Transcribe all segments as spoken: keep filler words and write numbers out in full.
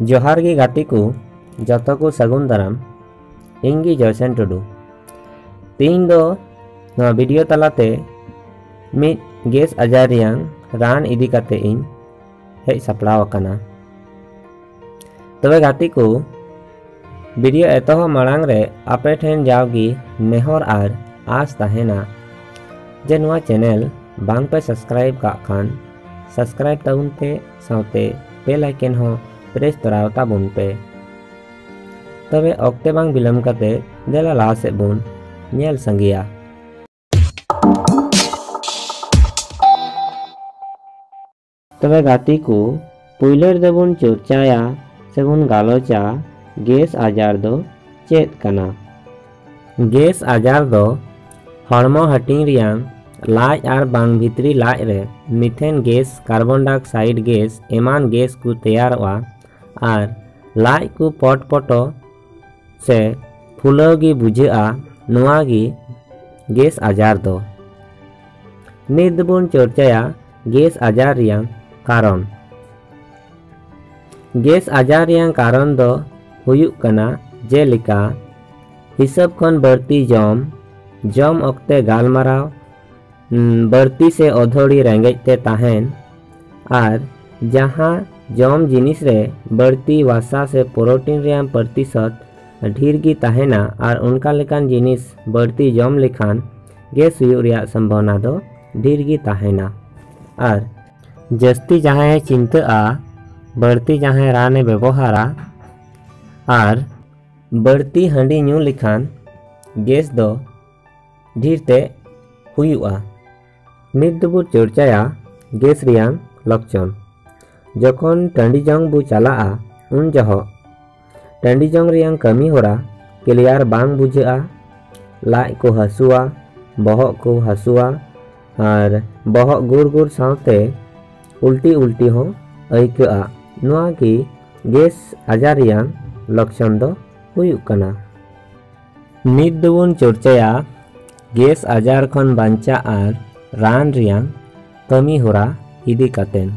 ᱡᱚᱦᱟᱨ ᱜᱮ ᱜᱟᱛᱮ ᱠᱚ, ᱡᱚᱛᱚ ᱠᱚ ᱥᱟᱹᱜᱩᱱ ᱫᱟᱨᱟᱢ᱾ ᱤᱧ ᱜᱮ ᱡᱚᱭᱥᱮᱱ ᱴᱩᱰᱩ᱾ ᱛᱮᱦᱮᱧ ᱫᱚ ᱱᱚᱣᱟ ᱵᱷᱤᱰᱤᱭᱳ ᱛᱟᱞᱟᱛᱮ ᱢᱤᱫ ᱜᱮᱥ ᱟᱡᱟᱨ ᱨᱮᱭᱟᱝ ᱨᱟᱱ ᱤᱫᱤ ᱠᱟᱛᱮ ᱤᱧ ᱦᱮᱡ ᱥᱟᱯᱲᱟᱣ ᱟᱠᱟᱱᱟ᱾ ᱛᱚᱵᱮ ᱜᱟᱛᱮ ᱠᱚ, ᱵᱷᱤᱰᱤᱭᱳ ᱮᱛᱚᱦᱚᱵ ᱢᱟᱲᱟᱝ ᱨᱮ ᱟᱯᱮ ᱴᱷᱮᱱ ᱡᱟᱣᱜᱮ ᱱᱮᱦᱚᱨ ᱟᱨ ᱟᱸᱥ ᱛᱟᱦᱮᱱᱟ ᱡᱮ ᱱᱚᱣᱟ ᱪᱮᱱᱮᱞ ᱵᱟᱝ ᱯᱮ ᱥᱟᱵᱥᱠᱨᱟᱭᱤᱵ ᱠᱟᱜ ᱠᱷᱟᱱ ᱥᱟᱵᱥᱠᱨᱟᱭᱤᱵ ᱛᱟᱵᱚᱱ ᱯᱮ, ᱥᱟᱶᱛᱮ ᱵᱮᱞ ᱟᱭᱠᱚᱱ ᱦᱚᱸ ᱯᱨᱮᱥ ᱛᱚᱨᱟᱣ ᱛᱟᱵᱚᱱ ᱯᱮ᱾ ᱛᱚᱵᱮ ᱚᱠᱛᱮ ᱵᱟᱝ ᱵᱤᱞᱚᱢ ᱠᱟᱛᱮ ᱫᱮᱞᱟ ᱞᱟᱦᱟ ᱥᱮᱫ ᱵᱚᱱ ᱧᱮᱞ ᱥᱟᱸᱜᱮᱭᱟ᱾ ᱛᱚᱵᱮ ᱜᱟᱛᱮ ᱠᱚ, ᱯᱩᱭᱞᱟᱹ ᱨᱮᱫᱚ ᱵᱚᱱ ᱪᱚᱨᱪᱟᱭᱟ ᱥᱮᱵᱚᱱ ᱜᱟᱞᱚᱪᱟ ᱜᱮᱥ ᱟᱡᱟᱨ ᱫᱚ ᱪᱮᱫ ᱠᱟᱱᱟ? ᱜᱮᱥ ᱟᱡᱟᱨ ᱫᱚ ᱦᱚᱲᱢᱚ ᱦᱟᱹᱴᱤᱧ ᱨᱮᱭᱟᱝ ᱞᱟᱡ ᱟᱨ ᱵᱟᱝ ᱵᱷᱤᱛᱨᱤ ᱞᱟᱡ ᱨᱮ ᱢᱤᱛᱷᱮᱱ ᱜᱮᱥ, ᱠᱟᱨᱵᱚᱱ ᱰᱟᱭᱚᱠᱥᱟᱭᱤᱰ ᱜᱮᱥ ᱮᱢᱟᱱ ᱜᱮᱥ ᱠᱚ ᱛᱮᱭᱟᱨᱚᱜᱼᱟ ᱟᱨ ᱞᱟᱡ ᱠᱚ ᱯᱚᱴᱯᱚᱴᱚ ᱥᱮ ᱯᱷᱩᱞᱟᱹᱣ ᱜᱮ ᱵᱩᱡᱷᱟᱹᱜᱼᱟ᱾ ᱱᱚᱣᱟ ᱜᱮ ᱜᱮᱥ ᱟᱡᱟᱨ ᱫᱚ᱾ ᱱᱤᱛ ᱫᱚᱵᱚᱱ ᱪᱚᱨᱪᱟᱭᱟ ᱜᱮᱥ ᱟᱡᱟᱨ ᱨᱮᱭᱟᱝ ᱠᱟᱨᱚᱱ᱾ ᱜᱮᱥ ᱟᱡᱟᱨ ᱨᱮᱭᱟᱝ ᱠᱟᱨᱚᱱ ᱫᱚ ᱦᱩᱭᱩᱜ ᱠᱟᱱᱟ, ᱡᱮᱞᱮᱠᱟ ᱦᱤᱥᱟᱹᱵ ᱠᱷᱚᱱ ᱵᱟᱹᱲᱛᱤ ᱡᱚᱢ, ᱡᱚᱢ ᱚᱠᱛᱮ ᱜᱟᱞᱢᱟᱨᱟᱣ, ᱩᱸ, ᱵᱟᱹᱲᱛᱤ ᱥᱮ ᱚᱫᱷᱚᱲᱤ ᱨᱮᱸᱜᱮᱡ ᱛᱮ ᱛᱟᱦᱮᱱ, ᱟᱨ ᱡᱟᱦᱟᱸ ᱡᱚᱢ ᱡᱤᱱᱤᱥ ᱨᱮ ᱵᱟᱹᱲᱛᱤ ᱣᱟᱥᱟ ᱥᱮ ᱯᱨᱳᱴᱤᱱ ᱨᱮᱭᱟᱜ ᱯᱨᱚᱛᱤᱥᱚᱛ ᱰᱷᱮᱨ ᱜᱮ ᱛᱟᱦᱮᱱᱟ, ᱟᱨ ᱚᱱᱠᱟ ᱞᱮᱠᱟᱱ ᱡᱤᱱᱤᱥ ᱵᱟᱹᱲᱛᱤ ᱡᱚᱢ ᱞᱮᱠᱷᱟᱱ ᱜᱮᱥ ᱦᱩᱭᱩᱜ ᱨᱮᱭᱟᱜ ᱥᱚᱢᱵᱷᱚᱵᱚᱱᱟ ᱫᱚ ᱰᱷᱮᱨ ᱜᱮ ᱛᱟᱦᱮᱱᱟ᱾ ᱟᱨ ᱡᱟᱹᱥᱛᱤ ᱡᱟᱦᱟᱸᱭᱮ ᱪᱤᱱᱛᱟᱹᱜᱼᱟ, ᱵᱟᱹᱲᱛᱤ ᱡᱟᱦᱟᱸᱭ ᱨᱟᱱᱮ ᱵᱮᱵᱚᱦᱟᱨᱟ, ᱟᱨ ᱵᱟᱹᱲᱛᱤ ᱦᱟᱺᱰᱤ ᱧᱩ ᱞᱮᱠᱷᱟᱱ ᱜᱮᱥ ᱫᱚ ᱰᱷᱮᱨ ᱛᱮ ᱦᱩᱭᱩᱜᱼᱟ᱾ ᱱᱤᱛ ᱫᱚᱵᱚ ᱪᱚᱨᱪᱟᱭᱟ ᱜᱮᱥ ᱨᱮᱭᱟᱝ ᱞᱚᱠᱪᱚᱱ᱾ ᱡᱚᱠᱷᱚᱱ ᱴᱟᱺᱰᱤ ᱡᱚᱝ ᱵᱚ ᱪᱟᱞᱟᱜᱼᱟ, ᱩᱱ ᱡᱚᱦᱚᱜ ᱴᱟᱺᱰᱤ ᱡᱚᱝ ᱨᱮᱭᱟᱝ ᱠᱟᱹᱢᱤ ᱦᱚᱨᱟ ᱠᱞᱤᱭᱟᱨ ᱵᱟᱝ ᱵᱩᱡᱷᱟᱹᱜᱼᱟ, ᱞᱟᱡ ᱠᱚ ᱦᱟᱹᱥᱩᱣᱟ, ᱵᱚᱦᱚᱜ ᱠᱚ ᱦᱟᱹᱥᱩᱣᱟ, ᱟᱨ ᱵᱚᱦᱚᱜ ᱜᱩᱨ ᱜᱩᱨ ᱥᱟᱶᱛᱮ ᱩᱞᱴᱤ ᱩᱞᱴᱤ ᱦᱚᱸ ᱟᱹᱭᱠᱟᱹᱜᱼᱟ᱾ ᱱᱚᱣᱟ ᱜᱮ ᱜᱮᱥ ᱟᱡᱟᱨ ᱨᱮᱭᱟᱝ ᱞᱚᱠᱪᱚᱱ ᱫᱚ ᱦᱩᱭᱩᱜ ᱠᱟᱱᱟ᱾ ᱱᱤᱛ ᱫᱚᱵᱚᱱ ᱪᱚᱨᱪᱟᱭᱟ ᱜᱮᱥ ᱟᱡᱟᱨ ᱠᱷᱚᱱ ᱵᱟᱧᱪᱟᱜ ᱟᱨ ᱨᱟᱱ ᱨᱮᱭᱟᱝ ᱠᱟᱹᱢᱤ ᱦᱚᱨᱟ ᱤᱫᱤ ᱠᱟᱛᱮᱱ᱾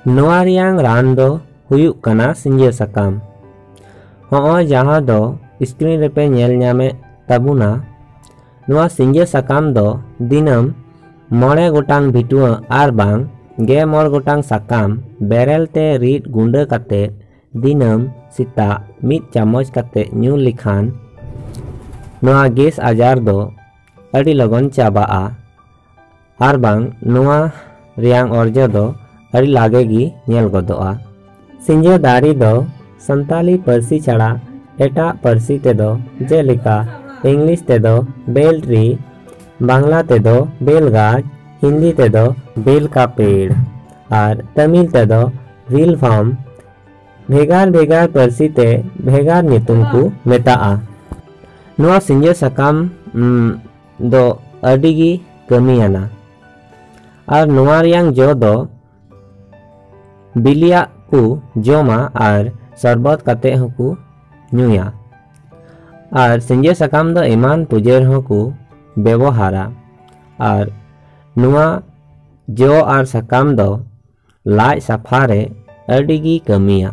ᱱᱚᱣᱟ ᱨᱮᱭᱟᱝ ᱨᱟᱱ ᱫᱚ ᱦᱩᱭᱩᱜ ᱠᱟᱱᱟ ᱥᱤᱸᱡᱟᱹ ᱥᱟᱠᱟᱢ᱾ ᱦᱚᱸᱜᱼᱚᱭ ᱡᱟᱦᱟᱸ ᱫᱚ screen ᱨᱮᱯᱮ ᱧᱮᱞ ᱧᱟᱢᱮᱫ ᱛᱟᱵᱚᱱᱟ, ᱱᱚᱣᱟ ᱥᱤᱸᱡᱟᱹ ᱥᱟᱠᱟᱢ ᱫᱚ ᱫᱤᱱᱟᱹᱢ ᱢᱚᱬᱮ ᱜᱚᱴᱟᱝ ᱵᱷᱤᱴᱩᱣᱟᱹ ᱟᱨ ᱵᱟᱝ ᱜᱮ ᱢᱚᱬᱮ ᱜᱚᱴᱟᱝ ᱥᱟᱠᱟᱢ ᱵᱮᱨᱮᱞ ᱛᱮ ᱨᱤᱫ ᱜᱩᱸᱰᱟᱹ ᱠᱟᱛᱮ ᱫᱤᱱᱟᱹᱢ ᱥᱮᱛᱟᱜ ᱢᱤᱫ ᱪᱟᱢᱚᱪ ᱠᱟᱛᱮ ᱧᱩ ᱞᱮᱠᱷᱟᱱ ᱱᱚᱣᱟ ᱜᱮᱥ ᱟᱡᱟᱨ ᱫᱚ ᱟᱹᱰᱤ ᱞᱚᱜᱚᱱ ᱪᱟᱵᱟᱜᱼᱟ᱾ ᱟᱨ ᱵᱟᱝ ᱱᱚᱣᱟ ᱨᱮᱭᱟᱝ ᱚᱨᱡᱚ ᱫᱚ ᱟᱹᱰᱤ ᱞᱟᱜᱮ ᱜᱮ ᱧᱮᱞ ᱜᱚᱫᱚᱜᱼᱟ᱾ ᱥᱤᱸᱡᱟᱹ ᱫᱟᱨᱮ ᱫᱚ ᱥᱟᱱᱛᱟᱞᱤ ᱯᱟᱹᱨᱥᱤ ᱪᱷᱟᱲᱟ ᱮᱴᱟᱜ ᱯᱟᱹᱨᱥᱤ ᱛᱮᱫᱚ, ᱡᱮᱞᱮᱠᱟ ᱤᱝᱞᱤᱥ ᱛᱮᱫᱚ bell tree, ᱵᱟᱝᱞᱟ ᱛᱮᱫᱚ ᱵᱮᱞ ᱜᱟᱪᱷ, ᱦᱤᱱᱫᱤ ᱛᱮᱫᱚ ᱵᱮᱞ ᱠᱟ ᱯᱮᱲ ᱟᱨ ᱛᱟᱢᱤᱞ ᱛᱮᱫᱚ ᱵᱤᱞᱵᱷᱟᱢ, ᱵᱷᱮᱜᱟᱨ ᱵᱷᱮᱜᱟᱨ ᱯᱟᱹᱨᱥᱤ ᱛᱮ ᱵᱷᱮᱜᱟᱨ ᱧᱩᱛᱩᱢ ᱠᱚ ᱢᱮᱛᱟᱜᱼᱟ᱾ ᱱᱚᱣᱟ ᱥᱤᱸᱡᱟᱹ ᱥᱟᱠᱟᱢ, ᱩᱢ, ᱫᱚ ᱟᱹᱰᱤ ᱜᱮ ᱠᱟᱹᱢᱤᱭᱟᱱᱟ᱾ ᱟᱨ ᱱᱚᱣᱟ ᱨᱮᱭᱟᱝ ᱡᱚ ᱫᱚ ᱵᱤᱞᱤᱭᱟᱜ ᱠᱚ ᱡᱚᱢᱟ ᱟᱨ ᱥᱚᱨᱵᱚᱛ ᱠᱟᱛᱮ ᱦᱚᱸᱠᱚ ᱧᱩᱭᱟ᱾ ᱟᱨ ᱥᱤᱸᱡᱟᱹ ᱥᱟᱠᱟᱢ ᱫᱚ ᱮᱢᱟᱱ ᱯᱩᱡᱟᱹ ᱨᱮᱦᱚᱸ ᱠᱚ ᱵᱮᱵᱚᱦᱟᱨᱟ᱾ ᱟᱨ ᱱᱚᱣᱟ ᱡᱚ ᱟᱨ ᱥᱟᱠᱟᱢ ᱫᱚ ᱞᱟᱡ ᱥᱟᱯᱷᱟ ᱨᱮ ᱟᱹᱰᱤ ᱜᱮ ᱠᱟᱹᱢᱤᱭᱟ᱾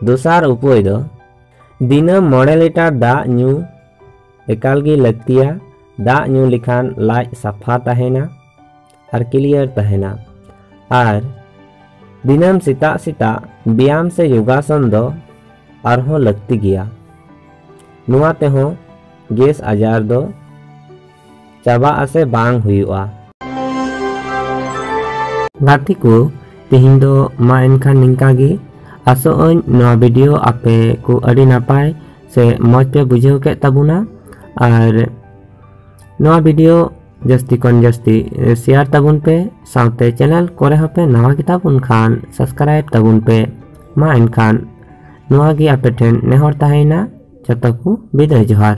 ᱫᱚᱥᱟᱨ ᱩᱯᱟᱹᱭ ᱫᱚ ᱫᱤᱱᱟᱹᱢ ᱢᱚᱬᱮ ᱞᱤᱴᱟᱨ ᱫᱟᱜ ᱧᱩ ᱮᱠᱟᱞ ᱜᱮ ᱞᱟᱹᱠᱛᱤᱭᱟ᱾ ᱫᱟᱜ ᱧᱩ ᱞᱮᱠᱷᱟᱱ ᱞᱟᱡ ᱥᱟᱯᱷᱟ ᱛᱟᱦᱮᱱᱟ ᱟᱨ clear ᱛᱟᱦᱮᱱᱟ᱾ ᱟᱨ ᱫᱤᱱᱟᱹᱢ ᱥᱮᱛᱟᱜ ᱥᱮᱛᱟᱜ ᱵᱮᱭᱟᱢ ᱥᱮ ᱭᱳᱜᱟᱥᱚᱱ ᱫᱚ ᱟᱨᱦᱚᱸ ᱞᱟᱹᱠᱛᱤ ᱜᱮᱭᱟ᱾ ᱱᱚᱣᱟ ᱛᱮᱦᱚᱸ ᱜᱮᱥ ᱟᱡᱟᱨ ᱫᱚ ᱪᱟᱵᱟᱜᱼᱟ ᱥᱮ ᱵᱟᱝ ᱦᱩᱭᱩᱜᱼᱟ᱾ ᱜᱟᱛᱮ ᱠᱚ, ᱛᱮᱦᱮᱧ ᱫᱚ ᱢᱟ ᱮᱱᱠᱷᱟᱱ ᱱᱤᱝᱠᱟ ᱜᱮ᱾ ᱟᱥᱚᱜ ᱟᱹᱧ ᱱᱚᱣᱟ video ᱟᱯᱮ ᱠᱚ ᱟᱹᱰᱤ ᱱᱟᱯᱟᱭ ᱥᱮ ᱢᱚᱡᱽ ᱯᱮ ᱵᱩᱡᱷᱟᱹᱣ ᱠᱮᱫ ᱛᱟᱵᱚᱱᱟ᱾ ᱟᱨ ᱱᱚᱣᱟ video ᱡᱟᱹᱥᱛᱤ ᱠᱷᱚᱱ ᱡᱟᱹᱥᱛᱤ share ᱛᱟᱵᱚᱱ ᱯᱮ, ᱥᱟᱶᱛᱮ channel ᱠᱚᱨᱮ ᱦᱚᱸᱯᱮ ᱱᱟᱣᱟ ᱜᱮ ᱛᱟᱵᱚᱱ ᱠᱷᱟᱱ subscribe ᱛᱟᱵᱚᱱ ᱯᱮ᱾ ᱢᱟ ᱮᱱᱠᱷᱟᱱ ᱱᱚᱣᱟ ᱜᱮ ᱟᱯᱮ ᱴᱷᱮᱱ ᱱᱮᱦᱚᱨ ᱛᱟᱦᱮᱸᱭᱮᱱᱟ᱾ ᱡᱚᱛᱚ ᱠᱚ ᱵᱤᱫᱟᱹᱭ ᱡᱚᱦᱟᱨ᱾